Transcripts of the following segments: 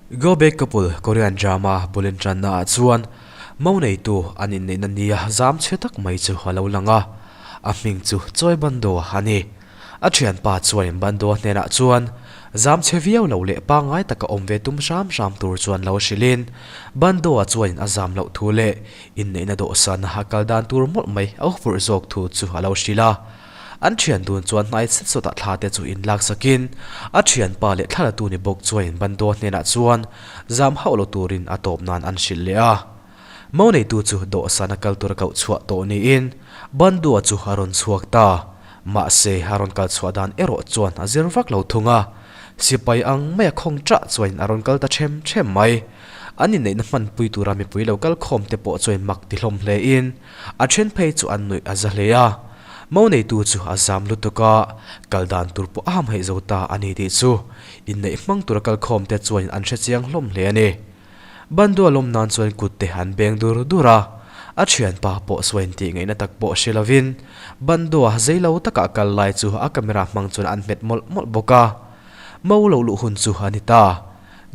Go Back Couple Korean drama bul inṭanna ah chuan mo neitu an inneihna nia zam chhe tak mai chu a lo lang a, a hming chu Choi Bando a ni. A thianpa chuanin Bando hnenah chuan zam chhe viau lo leh pangngai taka awm ve tum hram hram tur chuan lo hrilhin Bando-a chuanin a zam loh thu leh inneihna dawhsan a kal dan tur mawlh mai a ufurh zawk thu chu a lo hrilh a. An thian dun chuan hnai set sawtah thla te chu in lak sakin a thianpa leh thla latu ni bawk chuan in Bando hnenah chuan zam hauh lo turin a tawp nan an hrilh leh a. Mo neitu chu dawhsan a kal tur a koh chhuah tawh niin Bando-a chu a rawn chhuak ta. Mahse a rawn kal chhuah dan erawh chuan a zir vak lo thung a. Sipai ang mai a khawng ṭah chuan a rawn kal ta ṭhem ṭhem mai. An inneihna hmanpui tura mipui lo kal khawm te pawh chuan mak ti hlawm hle in a ṭhen phei chu an nuih a za hle a. Mo neitu chu a zam lutuk a, kal dan tur pawh a hamhaih zo ta a ni tih chu inneih hmang tura kal khawm te chuan an hre chiang hlawm hle a ni. Bandua lawm nan chuan kut te an beng dur dur a, a thianpa pawh sawiin tih ngaihna tak pawh hre lovin Bandua zei lo taka kal lai chu a camera hmang chuan an hmet mawlh mawlh bawk a. Mo lo luh hun chu a ni ta.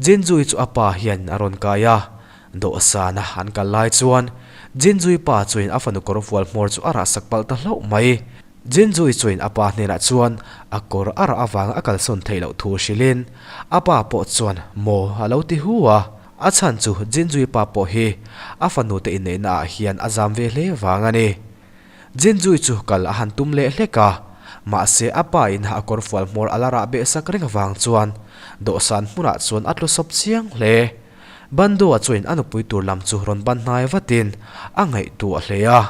Jinjui chu a pa hian a rawn kai a, dawhsana an kal lai chuan Jinjui pa chuin a fanu kawr fual hmawr chu a rah sak palh ta hlauh mai. Jinjui chuin a pa hnenah chuan a kawr a rah avanga a kalsawn theih loh thu hrilhin a pa pawh chuan maw a lo ti hu a. A chhan chu Jinjui pa pawh hi a fanu te inneihna ah hian a zam ve hle vang a ni. Jinjui chu kal a han tum leh hlek a, mahse a pa in a kawr fual hmawr a la rah beh sak reng avang chuan dawhsan hmunah chuan a tlu sawp chiang hle. Bandua chuin a nupui tur lam chu rawn ban hnai vatin a ngaihtuah hle a,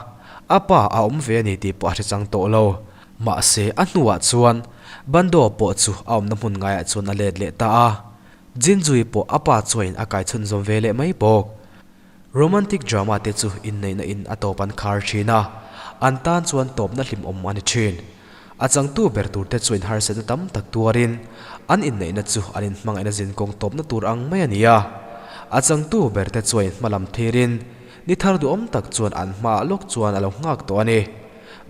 a pa a awm ve a ni tih pawh a hre chang tawh lo. Mahse a hnuah chuan Bandua pawh chu a awmna hmun ngaiah chuan a let leh ta a, Jinjui pawh a pa chuain a kai chhunzawm ve leh mai bawk. Romantic drama te chu inneihna in a tawp an khar thin a, an tan chuan tawpna hlimawm a ni thin. A changtu ber tur te chu inharsatna tam tak tuarin an inneihna chu an inhmangaihna zinkawng tawpna tur ang mai a ni a. A changtu ber te chuan inhmalam thirin ni thar duhawm tak chuan an hmaah lawk chuan a lo nghak tawh a ni.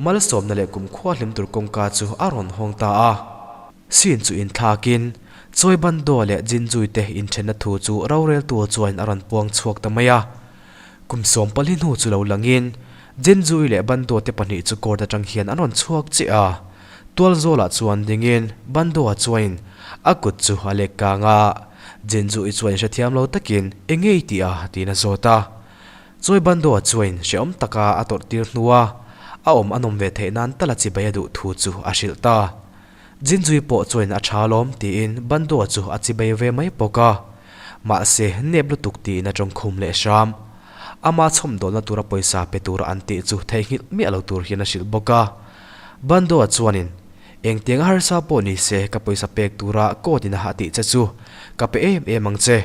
Malsawmna leh kumkhua hlim tur kawngka chu a rawn hawng ta a. Sin chu inthlakin, Choi Bando leh Jin Jui te inthenna thu chu roreltu chuan a rawn puang chhuak ta mai a. Kum 14 hnu chu lo langin, Jin Jui leh Bando te pahnih chu court atang hian an rawn chhuak chiah a. Tualzawlah chuan dingin Bando-a chuanin a kut chu a lek kang a. Jin Jui chuan hrethiam lo takin, Engei tih a? tiin a zawt a. Choi Bando-a chuain hrehawm taka a tawrh tir hnua a awm a nawm ve theih nan tal a chibai a duh thu chu a hrilh ta. Jinjui pawh chuain a tha alawm tiin Bandua chu a chibei ve mai bawk a. Mahse, nep lutuk tiin a tawngkhum leh hram. Ama chhawmdawlna tura pawisa pe tura an tih chu theihnghilh miah lo tur hian a hrilh bawk a. Bandua chuanin, Engtiang a harsa pawh ni se ka pawisa pek tura court in a tih che chu ka pe em em ang che.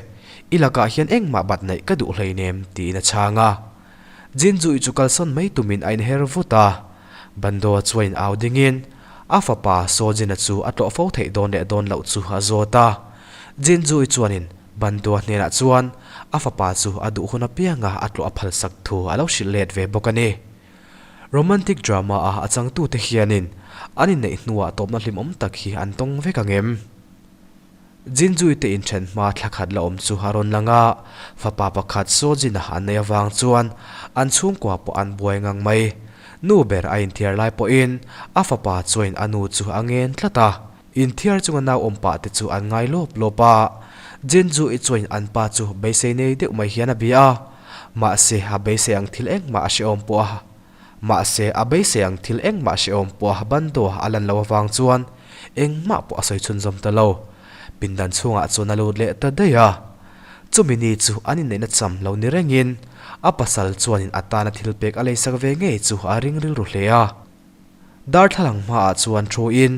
I lakah hian engmah bat neih ka duh hleinem tiin a chhang a. Jinjui chu kalsawn mai tumin a inher vut a. Bandua chuain au dingin a fapa Sojin-a chu a tlawh fo theih dawn leh dawn loh chu a zawt a. Jinjui chuanin Bandua hnenah chuan a fapa chu a duh hun apianga a tlawh a phalsak thu a lo hrilh let ve bawk a ni. Romantic drama-a a changtute hianin an inneih hnuah tawpna hlimawm tak hi an tawng vek ang em? Jinjui te inthen hma thla khat la awm chu a rawn lang a, fapa pakhat Sojin-a an neih avang chuan an chhungkua pawh an buai ngang mai. Nu ber a inthiar lai pawhin a fapa chuain a nu chu a ngen tlat a, inthiar chunga nau awm pah te chu an ngai lawp lawp a. Jinjui chuain an pa chu beisei nei deuh mai hian a bia a, mahse a beisei ang thil engmah a hrehawm pawh a Mahse, a beisei ang thil engmah hrehawm pawh a ban dawh a lan loh avang chuan engmah pawh a sawi chhunzawm ta lo. Pindan chhungah chuan a lut leh ta daih a. Chumi ni chu an inneihna cham lo ni rengin a pasal chuanin a tana thil pek a leisak ve ngei chu a ring rilru hle a. Darthlalang hmaah chuan thuin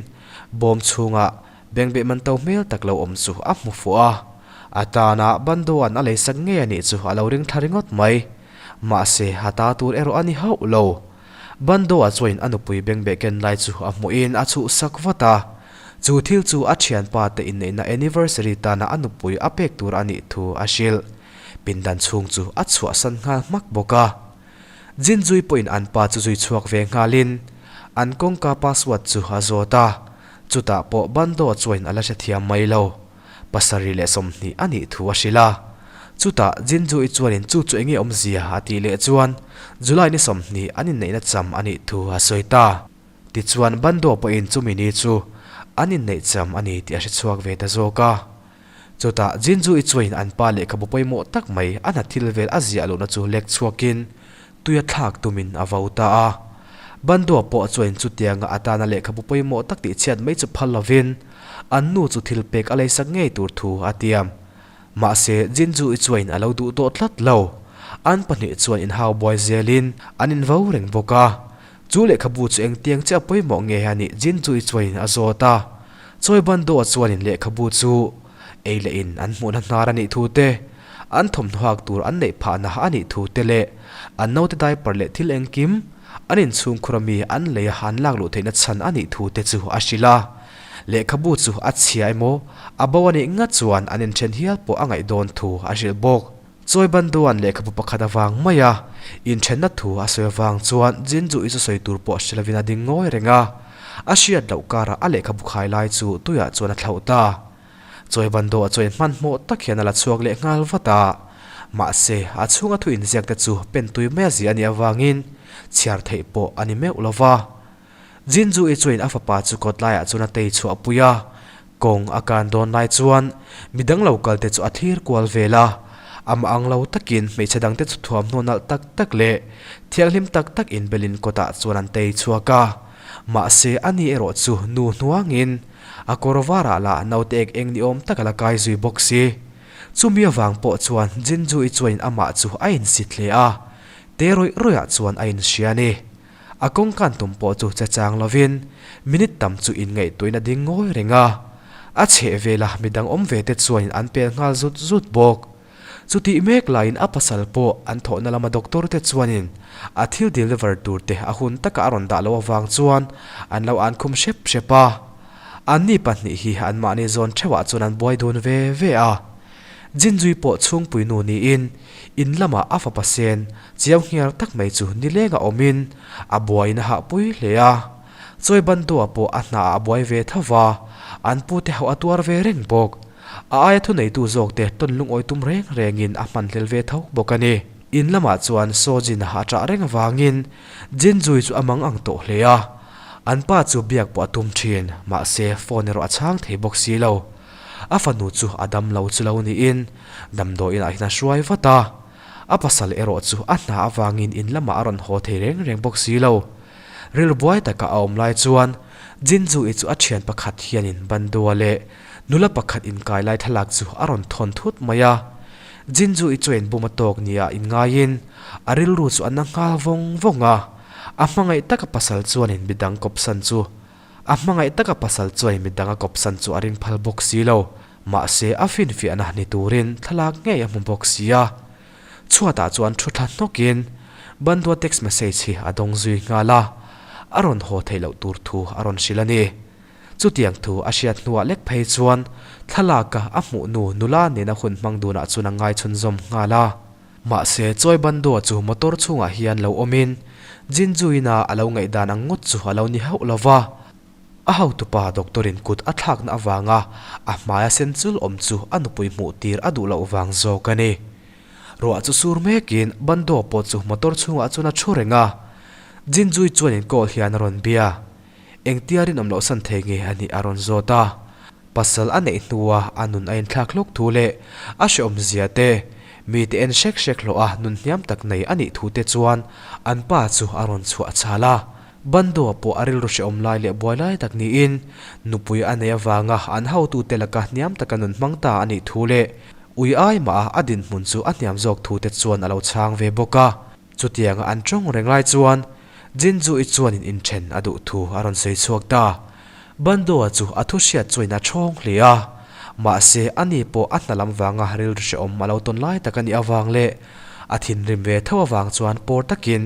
bawm chhungah bengbeh man to hmel tak lo awm chu a hmu fuh a. A tana ban dawhan a leisak ngei a nih chu a lo ring thla ringawt mai. Mahse, a ta tur erawh a ni hauh lo. Bando-a chuain a nupui bengbeh ken lai chu a hmuhin a chhuhsak vat a. Chu thil chu a thianpa te inneihna anniversary tana a nupui a pek tur a nih thu a hrilh. Pindan chhung chu a chhuahsan nghal hmak bawk a. Jinjui pawhin an pa chu zui chhuak ve nghalin an kawngka password chu a zawt a. Chutah pawh Bando-a chuain a la hrethiam mai lo. 27 a nih thu a hrilh a. Chutah Jinju-i chuanin chu chu enge awmzia a tih leh chuan July ni 20 an inneihna cham a nih thu a sawi ta. Tichuan Bando pawhin chumi ni chu an inneih cham a ni tih a hre chhuak ve ta zawk a. Chutah Jinju-i chuanin an pa lehkhabu pawimawh tak mai a hna thil vel a ziah lohna chu lek chhuakin tuia thlak tumin a vo ta a. Bandua pawh chuanin chutianga atana lehkhabu pawimawh tak tihchhiat mai chu phal lovin an nu chu thil pek a leisak ngei tur thu a tiam. Mahse, Jinju-i chuanin a lo duh tawh tlat lo. An pahnih chuan inhau buai zelin an invo reng bawk a. Chu lehkhabu chu engtiang chiah pawimawh nge a nih Jinju-i chuanin a zawt a. Chawi Bandua chuanin lehkhabu chu ei leh in an hmuhna hnar a nih thu te, an thawmhnaw hak tur an neih phahna a nih thu te leh an naute diaper leh thil engkim an inchhungkhur ami an lei a an lak luh theihna chhan a nih thu te chu a hrilh a. Lehkhabu chu a chhia emaw a bo a nih ngat chuan an inthen hial pawh a ngaih dawn thu a hrilh bawk. Chawi Banduan lehkhabu pakhat avang mai a inthenna thu a sawi avang chuan Jinju i chu sawi tur pawh hre lovin a ding ngawi reng a. A hriat loh karah a lehkhabu khai lai chu tuiah chuan a thlauh ta. Chawi Bandua chuan hmanhmawh tak hian a la chhuak leh nghal vat a. Mahse, a chhunga thu inziak te chu pen tui mai a zia a nih avangin chhiar theih pawh a ni meuh lo va. Jinju-i chuan a fapa chu kawt laiah chuan a tei chhuah pui a, kawng a kan dawn lai chuan midang lo kal te chu a thlir kual vel a, amah ang lo takin hmeichhe dangte chu thuamhnaw nalh tak tak leh thianghlim tak tak inbelin kawtah chuan an tei chhuak a, mahse ani erawh chu nu hnuangin a kawr varah lah naute ek eng ni awm tak a la kai zui bawk si. Chumi avang pawh chuan Jinju-i chuanin amah chu a insit hle a, te rawih rawihah chuan a inhria a ni. A kawngkan tum pawh chu che chang lovin minute tam chu inngaihtuahin a ding ngawi reng a. A chheh vela midang awm ve te chuanin an pel nghal zut zut bawk. Chutih mek laiin a pasal pawh an thawhna lama doctor te chuanin a thil deliver tur te a hun taka a rawn dah loh avang chuan an lo an khum hrep hrep a. Anni pahnih hi anmahni zawn theuhah chuan an buai dun ve ve a. Jinjui pawh chhungpui nu niin in lamah a fapa sen chiau hniar tak mai chu nileng a awmin a buaiin a hahpui hle a. Chawi Bandua pawh a hnaah a buai ve tho va, an pute ho a tuar ve reng bawk. A aia thuneitu zawkte tawn lungawi tum reng rengin a hmanhlel ve tho bawk a ni. In lamah chuan Sojin-a a ṭah reng avangin Jinjui chu a mang ang tawh hle a. An pa chu biak pawh a tum ṭhin, mahse phone erawh a chhang thei bawk si lo. A fanu chu a dam lo chu lo niin damdawi inah hian a hruai vat a, a pasal erawh chu a hna avangin in lamah a rawn haw thei reng reng bawk si lo. Rilru buai taka a awm lai chuan Jinju-i chu a thian pakhat hianin Bandua leh nula pakhat inkai lai thlalak chu a rawn thawn thut mai a. Jinju-i chuan bum a tawk nia inngaiin a rilru chu a na nghal vawng vawng a, a hmangaih taka pasal chuanin midang kawpsan chu A hmangaih taka pasal chuan midang a kawpsan chu a ring phal bawk si lo. Mahse, a finfiahna ni turin thlalak ngei a hmu bawk si a. Chhuatah chuan thu thla hnawkin Bandua text message hi a dawng zui nghal a, a rawn haw theih loh tur thu a rawn hrilh a ni. Chutiang thu a hriat hnuah lek phei chuan thlalaka a hmuh nu nula nena hun hmang dunah chuan a ngaichhunzawm nghal a. Mahse, Choi Bandua chu motor chhungah hian lo awmin Jinju-ina a lo ngaihdan ang ngawt chu a lo ni hauh lo va. A hotupa doctor-in kut a thlakna avanga a hmaia sen chul awm chu a nupui hmuh tir a duh loh vang zawk a ni. Ruah chu sur mekin Bandua pawh chu motor chhungah chuan a thu reng a. Jinju-i chuanin call hian a rawn bia. Engtia rinawm loh san thei nge a nih a rawn zawt a. Pasal a neih hnua a nun a inthlak hlawk thu leh a hrehawmzia te, mite en hrek hrek hlawh a nun hniam tak nei a nih thu te chuan an pa chu a rawn chhuah chhal a. Bandua pawh a rilru hrehawm lai leh buai lai tak niin nupui a neih avanga an hotute laka hniam taka nun hmang ta a nih thu leh ui ai mah a a dinhmun chu a hniam zawk thu te chuan a lo chhang ve bawk a. Chutianga an tawng reng lai chuan Jinju-i chuanin inthen a duh thu a rawn sawi chhuak ta. Bandua chu a thu hriat chuain a thawng hle a, mahse ani pawh a hna lam vanga rilru hrehawm a lo tawn lai tak a nih avang leh a thinrim ve tho avang chuan pawr takin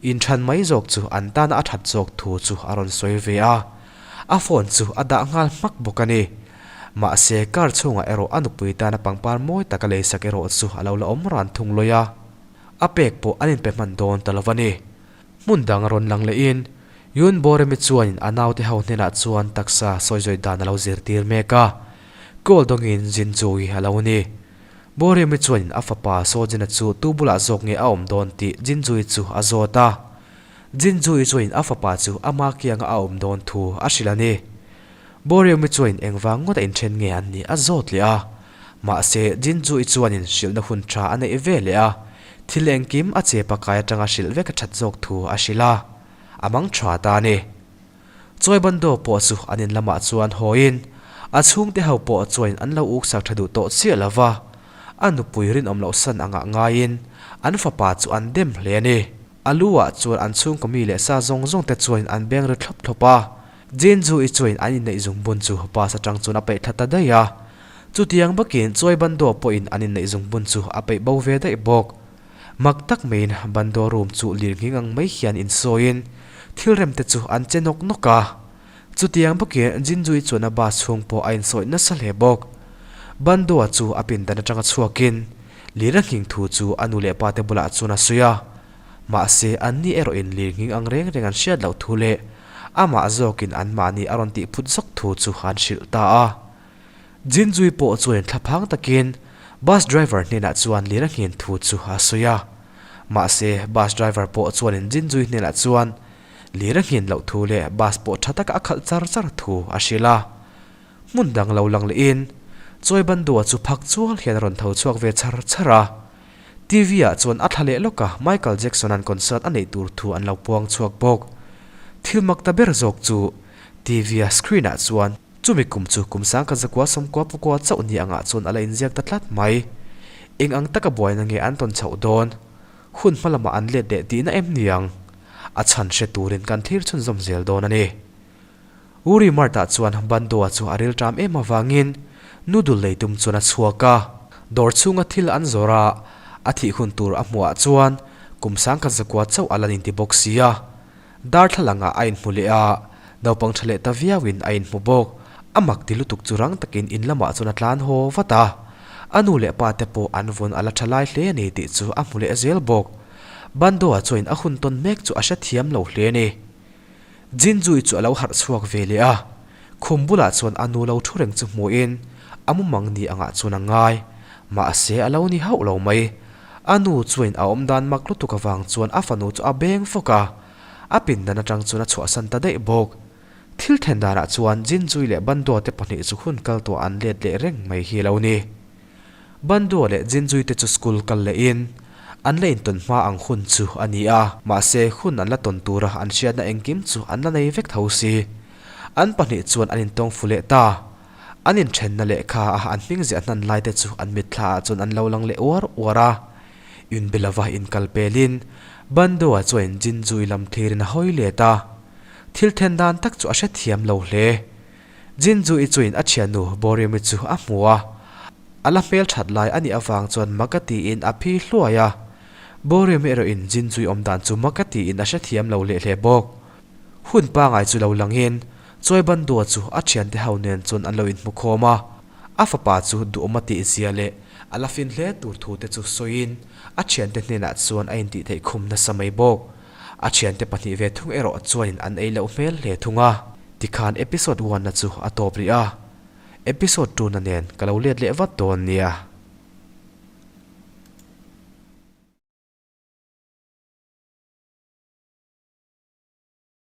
inthan mai zawk chu an tana a that zawk thu chu a rawn sawi ve a. A phone chu a dah nghal hmak bawk a ni. Mahse car chhungah erawh a nupui tana pangpar mawi tak a leisak erawh chu a lo la awm ran thung lawi a. A pek pawh an inpe hman dawn ta lo a ni. Hmun dang a rawn lang lehin Yun Boremi chuanin a naute ho hnenah chuan taksa sawizawi dan a lo zirtir mek a. Call dawngin Jinju-i a lo ni. Boriami chuanin a fapa Sojin-a chu tu bulah zawk nge a awm dawn tih Jinju-i chu a zawt a. Jinju-i chuanin a fapa chu ama kianga a awm dawn thu a hrilh a ni. Boriami chuanin engvang ngawt a inthen nge an nih a zawt leh a. Mahse, Jinju-i chuanin hrilhna hun tha a neih ve leh a, thil engkim a che pakai atanga hrilh vek a that zawk thu a hrilh a. A mang tha ta a ni. Chawi Bando pawh chu an in lamah chuan hawiin a chhungte ho pawh chuanin an lo uksak tha duh tawh chiah lo va, a nupui rinawm loh san angah ngaiin an fapa chu an dem hle a ni. A lu ah chuan an chhungkaw mi leh sa zawng zawng te chuanin an beng ri thlawp thlawp a, Jinju-i chuanin an inneih zungbun chu bus atang chuan a peih thla ta daih a. Chutiang bakin Chawi Bando pawhin an inneih zungbun chu a peih bo ve daih bawk. Mak tak maiin Bando room chu lirnghing ang mai hian insawiin thil rem te chu an che nawk nawk a. Chutiang bawkin Jinjui chuan a bus chhung pawh a insawi nasa hle bawk. Bando-a chu a pindan atanga chhuakin lir a nghing thu chu a nu leh pa te bulah chuan a sawi a. Mahse anni erawhin lirnghing ang reng reng an hriat loh thu leh amah zawkin anmahni a rawn tihphut zawk thu chu an hrilh ta a. Jinjui pawh chuan thlaphang takin bus driver hnenah chuan lir a nghen thu chu a sawi a. Mahse, bus driver pawh chuanin Jinjui hnenah chuan lir a nghen loh thu leh bus pawh tha taka a khalh char char thu a hrilh a. Hmun dang lo lang lehin Choi Bandua chu phak chual hian a rawn tho chhuak ve char char a. TV ah chuan a thla leh lawk a, Michael Jackson-a'n concert a neih tur thu an lo puang chhuak bawk. Thil mak ta ber zawk chu TV-a screen-ah chuan Chumi kum chu kum sangkhat zakua sawmkua pukua chauh ni angah chuan a la inziak ta tlat mai. Eng ang taka buaina nge an tawn chhoh dawn? Hun hma lamah an let leh tihna em niang? A chhan hre turin kan thlir chhunzawm zel dawn a ni. Uri Mart-ah chuan Bandoa chu a rilṭam em avangin noodle lei tum chuan a chhuak a. Dawr chhunga thil an zawrh a, a thih hun tur a hmuhah chuan kum sangkhat zakua chauh a la inti bawk si a. Darthlalangah a inhmu leh a, naupang tha leh ta viauin a inhmu bawk. A mak ti lutuk chu rang takin in lamah chuan a tlan haw vat a. A nu leh pa te pawh an vawn a la tha lai hle a ni tih chu a hmu leh zel bawk. Bando-a chuanin a hun tawn mek chu a hrethiam lo hle a ni. Jinjui chu a lo harh chhuak ve leh a, khum bulah chuan a nu lo thu reng chu hmuhin a mumang ni angah chuan a ngai. Mahse a lo ni hauh lo mai. A nu chuain a awm dan mak lutuk avang chuan a fanu chu a beng fawk a, a pindan atang chuan a chhuahsan ta daih bawk. Thil then danah chuan Jinjui leh Bandua te pahnih chu hun kal tawh an let leh reng mai hi a lo ni. Bandua leh Jinjui te chu school kal lehin an la intawn hma ang hun chu a ni a, mahse hun an la tawn tura an hriatna engkim chu an la nei vek tho si. An pahnih chuan an intawng fu leh ta. An inthenna lehkha a an hming ziah hnan lai te chu an mitthla ah chuan an lo lang leh uar uar a. Inbe lova inkal pelin Bando-a chuan Jinjui lam thlirin a hawi let a. Thil then dan tak chu a hrethiam lo hle. Jinjui chuin a thiannu Boriami chu a hmu a. A la hmel that lai a nih avang chuan mak a tiin a phi hluai a. Boriami erawhin Jinjui awm dan chu mak a tiin a hrethiam lo leh hle bawk. Hun pangai chu lo langin Chawi Bandua chu a thiante ho nen chuan an lo inhmu khawm a, a fapa chu duhawm a tih zia leh a la fin hle tur thu te chu sawiin a thiante hnenah chuan a intih theih khum nasa mai bawk. A thiante pahnih ve thung erawh chuanin an ei loh hmel hle thung a. Tikhan episode one-na chu a tawp rih a, episode two-na nen ka lo let leh vat dawn nia.